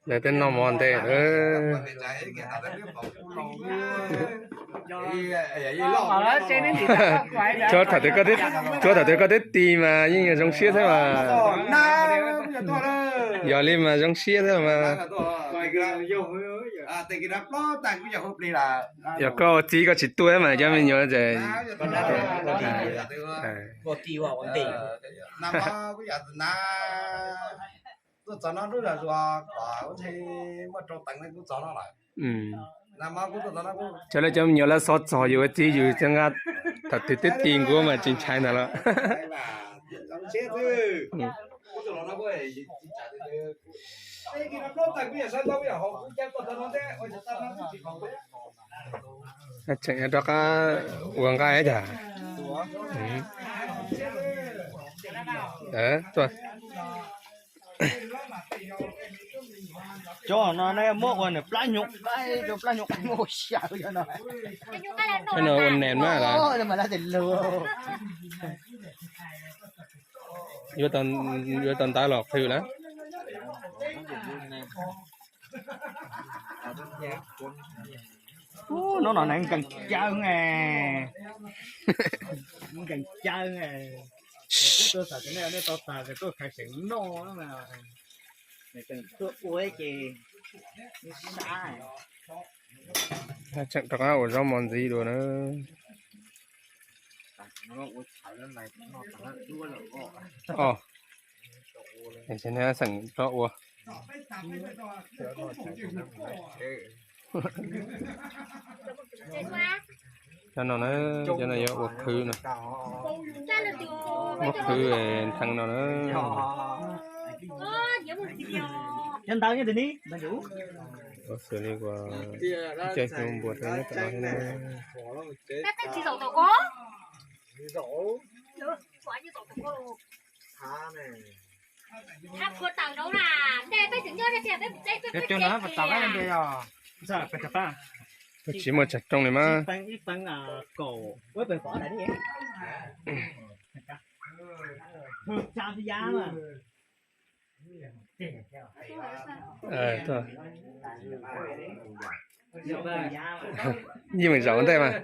Lawv twb noj mov ntej. Tsuav thaum twg koj twb ti mas yeej zoo siab thiab mas. Yog li mas zoo siab thiab mas. Yog koj ua txiv koj tsis tuaj mas cov me nyuam ces cov lawv cov me nyuam lawv xov txog yus ua txiv yus txawm nqa thaum twg twb ti nkuav mas tsis ntshai ntag los. Tseem rov qab ua nqaij cas. Cov no muab ua nws plab nyuj qaib, cov plab nyuj qaib muab ua xyaw cov no. Cov no ua nees mas lawm. Yuav tau ntawv los qhwv lawm. Ub, no no nws nkees cawv, nkees cawv. Kuv tuaj xav tias nej tau tag tuaj khais seem noj, tuaj ua ces sab. Tseem rov qab ua zaub mov ntxiv dua na. Os, xeem rov ua. Cov no na, cov no yuav ua qhwv no. Muab qhwv ntheev no na. Xws li ua cov hnyuv npua rau nyob tom no thiab na. Peb tsis muaj tsag rooj li mas. Yij meem zaum ua ntej mas.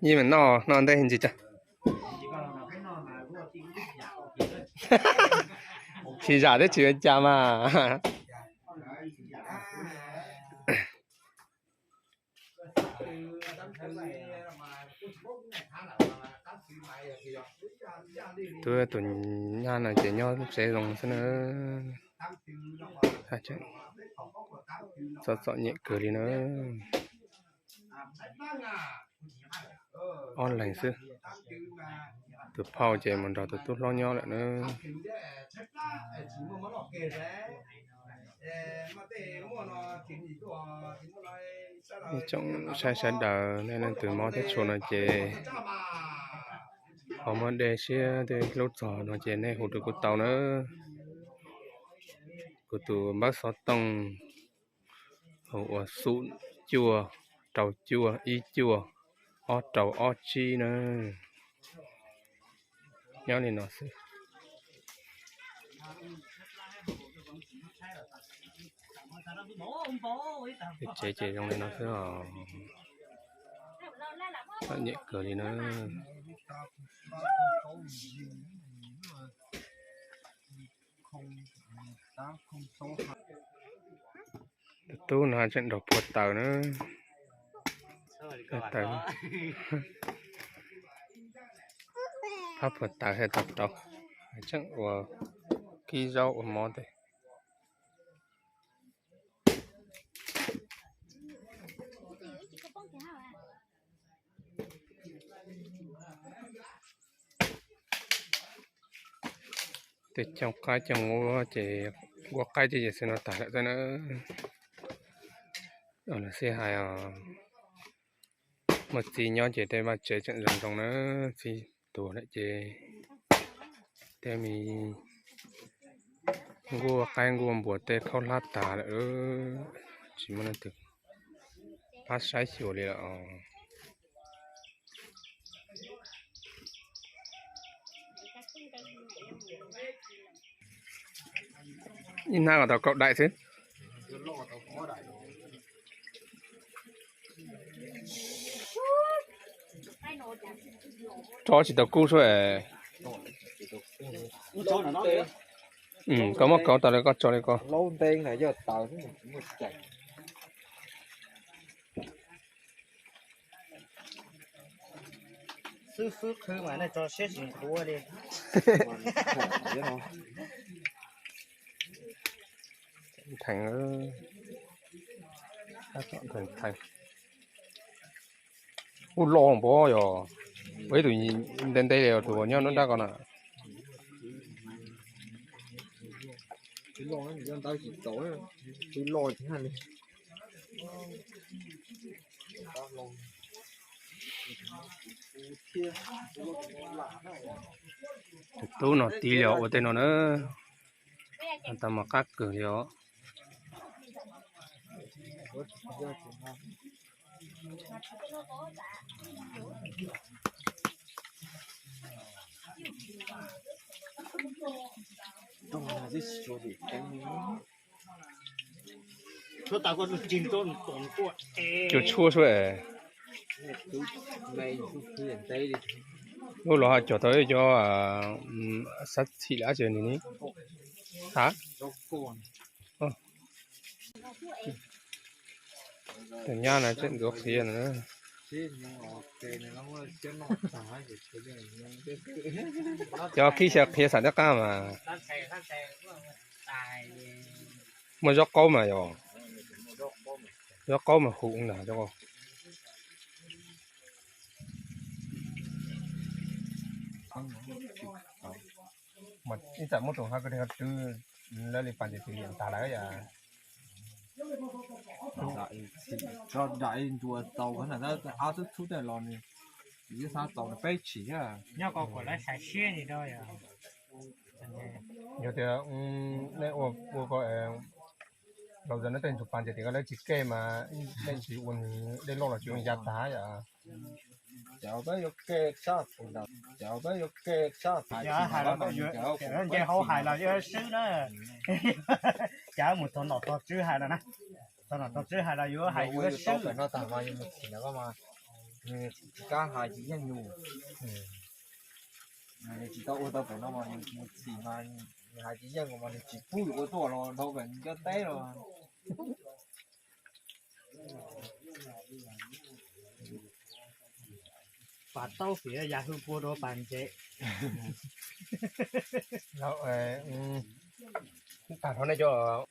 Yij meem noj noj ntej ntsis tso. Tsis zam thiab tsis ua cas mas. Tus, tus nyab no ces nyob tsev zoo xwb na. Txom txom nyem kawg li na. Ob leeg xwb. Tus phauj ces mus nrog tus tub hlob nyob lawm na. Ib tsoom saib sawv daws, nej leej twg mob thiab tshua no ces ho muaj dej siab thiab hlub txog no ces nej hu rau kuv tau na. Kuv tus npawb xov tooj hu ua xum cuaj rau cuaj ib cuaj ob rau ob tsib na. Nyob li no xwb. Tsev ces zoo li no xwb os. Txom nyem kawg li na. Tus tub no tseem nrog phua taws na. Taws, phab phua taws thiaj tau rau, tseem ua kib zaub ua mov tej. Tej cooj qaib cooj nqua ces, nqua qaib ces xwb no tag lawm xwb na. Lawv sib hais os, muaj txiv nyob ces tej vaj tsev tseem zoo zoo na, txiv tuag lawm ces tej me nkuaj qaib nkuaj npua tej khaub hlab tag lawm, tsis muaj leej twg pab saib xyuas li lawm os. Ib hnab kom tau kaum daim xwb. Tso tsis tau kub xwb. Koj muab kauv tau li koj tso li koj. Xwb xwb qhwv mas nej tso siab tsis nqhuav li. Theem, theem, theem. Ub, loj npaum yog, ua ib tug ntev ntev li tus nyob nruab nrab ko na. Tus tub no tiv li ua tej no na, tau mas qab kawg li os. Cua tshuaj sua. Lub los haj cog tau cov sab txhim lab tsi ni. Ha, tus nyab na tseem ntxuav qhiav no. Cov khib xyaw qhiav xam teb qab mas. Muaj zaub qaub mas yog, zaub qaub mas huv ntag. Ib txawm muab tus hab ko tswb lawv li pas ces tus niam tag lawm yom. Tso dam ntua tau qhov na, ab tub txhub tej los nws, yus xav txaus nws peb tshim thiab. Nyob ko kuv lawv sai siab li rau yog. Yog tias nej ua ko, laus zog neb tej ntug pas ces tias koj lawv tsis kej mas nej tsis ua nws dej loj los tsis ua ya tag yom. Ces peb yuav ke tshaj, ces peb yuav ke tshaj, ces nce hauv hais los yuav swb na. Ces mus txog nom txog tswb hais los na, txog nom txog tswb hais los yuav hais yuav swb no tag mas yus mus txhim ntawm koj mas nws tsis kam hais tsis yeej yus. Nws tsis tau ua tau pem no mas yus mus txhim mas nws hais tsis yeej mas nws tsis pub yus ua tuaj los dhau pem nws cov teb los. Pas taub fiv yam hwj pua rau pas ntsev. Tag nrho nej cov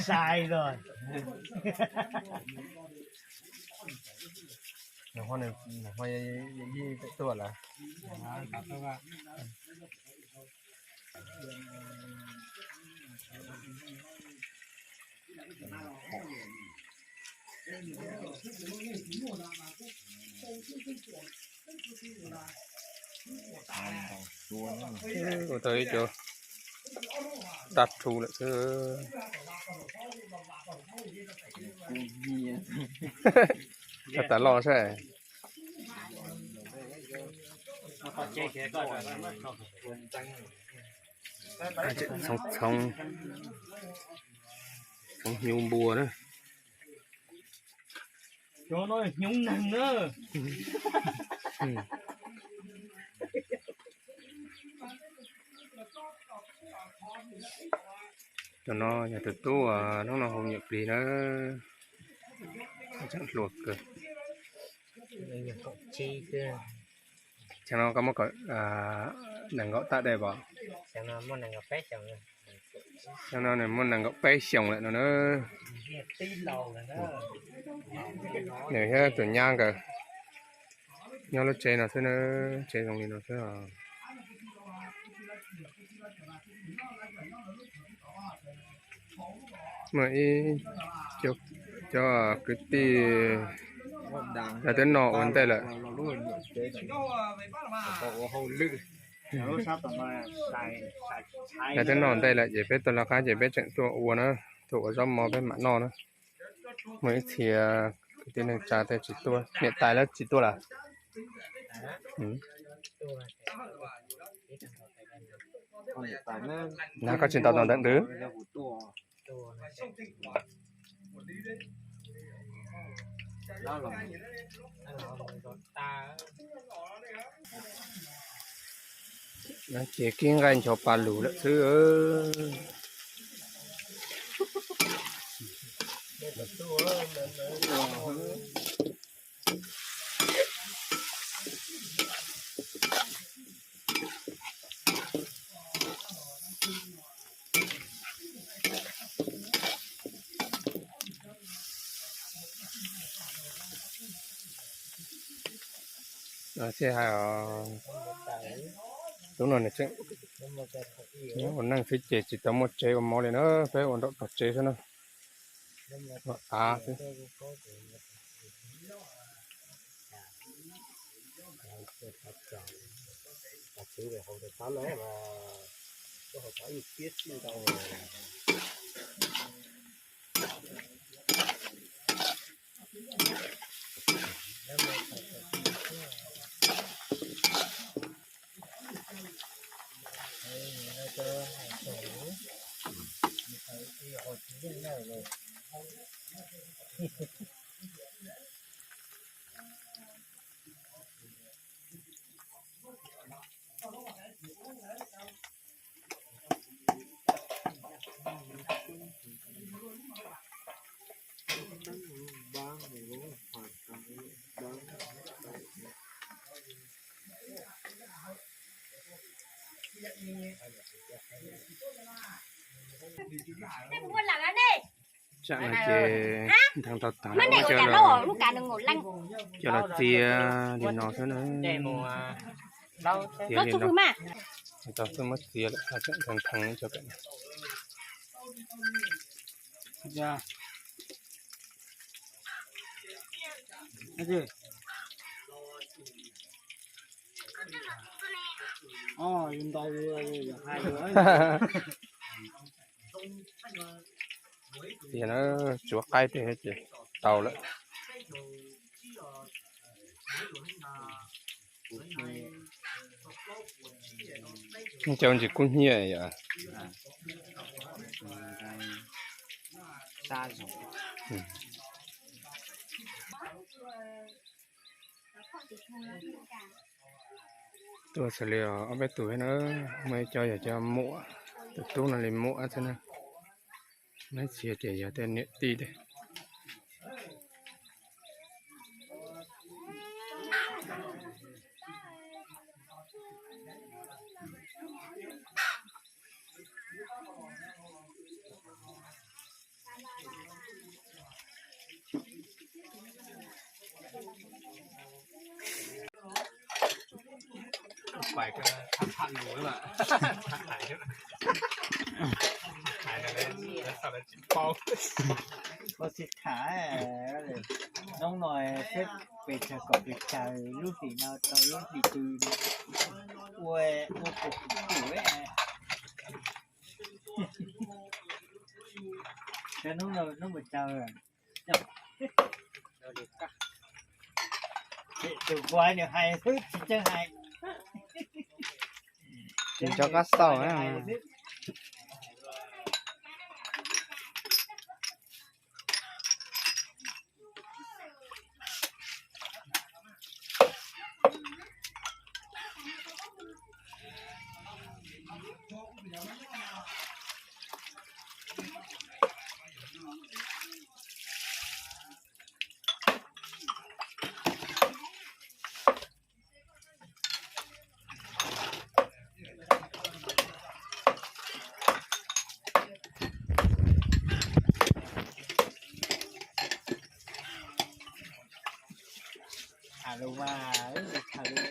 Sai rồi. Nws ho, nws ho yij pem tuaj lawm. Ua tau ib co dab rhu lawm xwb. Tab tom loj sab. Txhoov, txhoov hnyuv npua na. Cov no hnyuv neeg na. Cov no yog tus tub hnub no hu nyuam plig na, tseem hluas kawg. Xyoo no koj muaj nees nkaum tag dej pom? Xyoo no nws muaj nees nkaum peb xyoos lawm no na. Nws thiab tus nyab nkawd nyob lub tsev no xwb na, tsev zoo li no xwb os. Muaj ib co kwv tij, lawv twb noj ua ntej lawm. Lawv twb noj ua ntej lawm ces peb tuaj lawv qab ces peb tseem tuaj ua na. Tus ua zaub mov peb mam noj na. Muaj ib txhia kwv tij neej tsa tej tsis tuaj, niam tais lawv tsis tuaj lawm. Na koj tsis tau tos ntawm ntawd. Ces kib nqaij ncho pa lug lawm xwb. Thiaj hais os, lub no nws tseem nyob ua neej xwb ces tsis tau muaj tsev ua mov li na, peb ua nraum tog tsev xwb na. Ua av xwb. Tsam no ces ntheev tau tag, coj los txiav li no xwb na. Txiav li no, tau xwb muab txiav lawm, ntheev ntheev cov pem no. Tias na, tsuav qaib tej ces tau lawm. Cov ntsis kub hnyiab yom. Tuaj xws li ob peb tus thiab na, muaj ib co yog cov muam, tus tub no li muam thiab na. Neb txiv tias yog tej niam tij tiag. Ua tsis tham, hnub no seb pes tsawg kom pes tsawg, lub hlis no tau lub hlis twg ua, ua pus pus. Hnub no hnub mus tsawg. Tus kuv nws hais xwb tsis tseeb hais. Tsis nco qab xaus na. Tham lus mas, tham lus.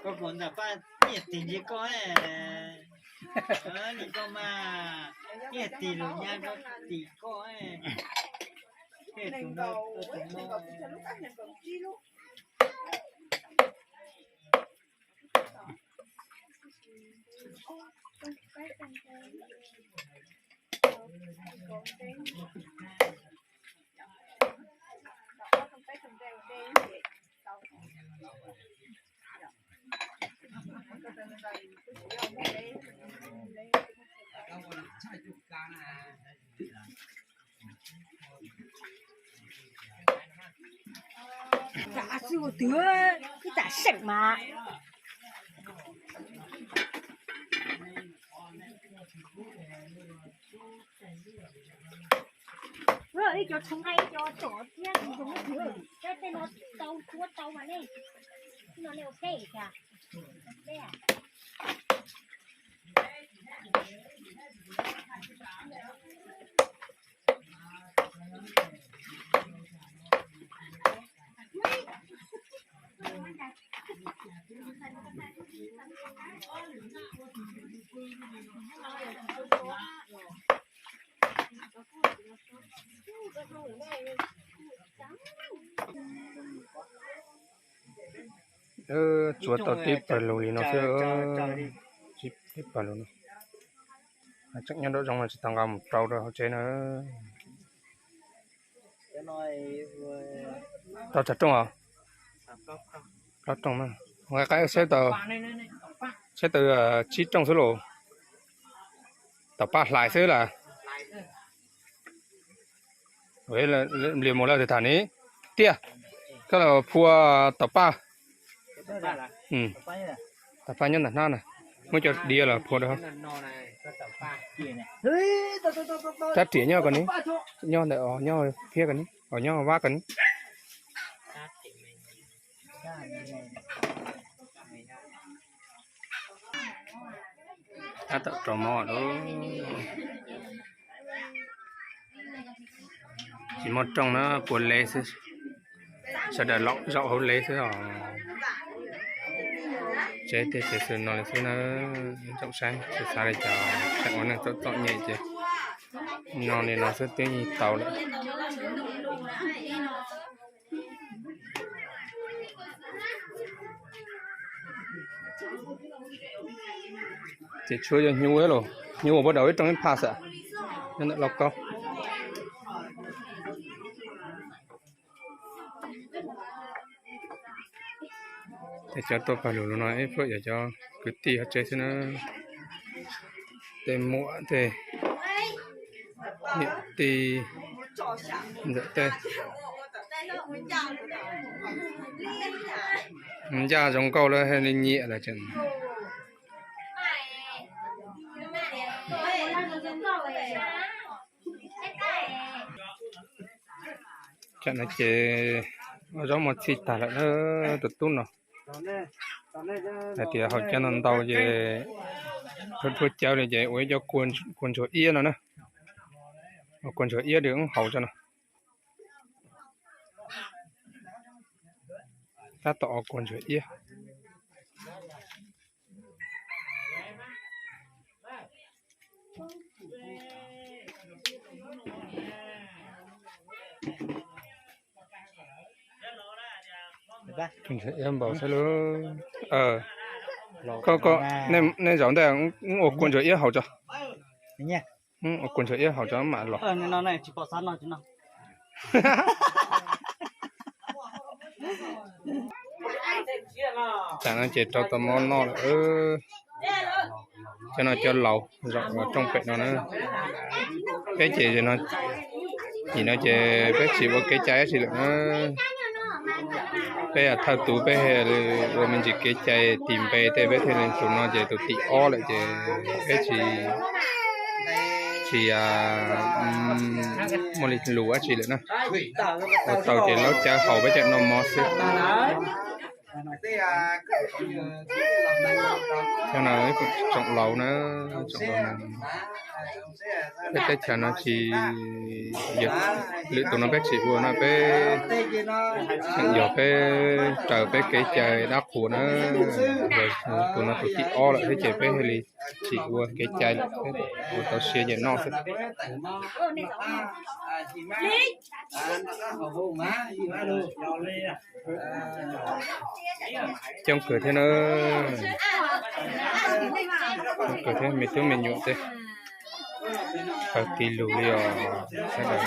Koj kuv ntawm Paj Niam Tis ntsia koj, nim koj mas Niam Tis lus nyab koj tim koj, tus no tus no. Tam sim twb ib tam seem mas. Ib co tshoob nqaij ib co tsom thiab, tej no tau tsuab tau mas nej, no nej ua peb cas. Tsuav tau tib pawg lug li no xwb, tib pawg lug no. Tseem nyob nraum zoov no tsis tau nqa mus rau rau hauv tsev na. Rau tsawg rooj os? Plaub rooj na. Nqa qaib saib tau, saib tau tsib rooj xwb los. Tom paj hlais xwb las. Nplis mus lawm tham ni. Tiag, koj los phua tom paj. Tom paj nyob ntawm hnab na. Muab cov diav los phua rau. Rab riam nyob ko ni, nyob ntawm, nyob phiab ko ni, nyob vab ko ni. Tab tom rau mob lawm. Tsis muaj rooj na, puav lev xwb. Sawv daws los zaum hauv lev xwb os. Tsev tej tsev xwm no li xwb na. Tsoom saib xav li cas, tseem ua neej txom txom nyem ces no li no xwb twb yeej tau lawm. Ces tshuav yog hnyuv los, hnyuv uas puag daus ib rooj ib phaj xwb, nyob ntawm lauj kaub. Tej cov tuaj pawg lug no ib phuam yog cov kwv tij hauv tsev xwb na. Tej muam tej niam tij ntxawm tej ncaj zoo nkauj lawm, nyiam lawm tseem. Tam no ces ua zaub muag txhij tag lawm na, tus tub no. Hais tias haus cov no ntau ces, ua cawv li ces ua ib co kua ntsuag iab no na. Ua kua ntsuag iab li wb haus tso no. Tab tom ua kua ntsuag iab. Kua ntsuag iab npaum xwb lauj. Koj, koj, nej zaum ntej ua kua ntsuag iab haus tso. Ua kua ntsuag iab haus tso mam los. Tam no ces rau tau mov noj lawm. Cov no cov laus zaum rooj pem no na. Peb ces nim no ces peb tsis ua kev cai dab tsi lawm na. Peb thawj tug peb ua me ntsis kev cai tis npe tej peb thiaj li, tus no ces tus tim ob lawm ces peb tsis, tsis muaj li lus dab tsi lawm na. Ua tau ces laub cawv haus peb cov noj mov xwb. Tsoom laus na, tsoom laus na, peb teb chaws no tsis, lwm tus no peb tsis ua no peb tseem yog peb raws peb kev cai dab qhuas na. Tus no tus thib ob lawm thiab ces peb thiaj li tsis ua kev cai lawm, ua tau siav ces noj xwb. Coob kawg thiab na, coob kawg thiab me tub me nyuam tej, kawg kis lus li os sawv daws.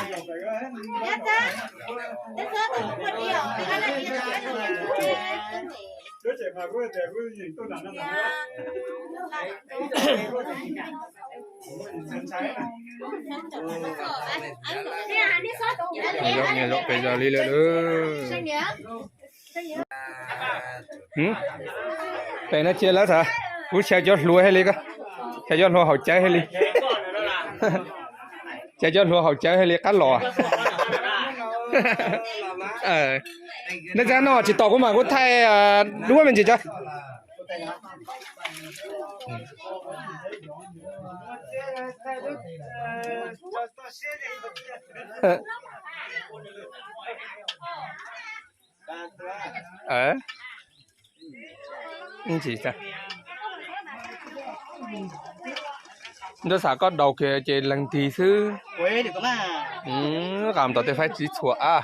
Nyias zaum pes zaws li lawm. Pem no cia lawv thaum kuv xyaw cov hluas thiaj li, xyaw cov hluas haus cawv thiaj li, xyaw cov hluas haus cawv thiaj li qab los. Nej txab noj tsis tau kuv mas kuv thaij duab me ntsis tso. Ntsis, ntuj xav koj daus kiag ces lees ntis xwb. Qas tos tej faib txiv txhuam a.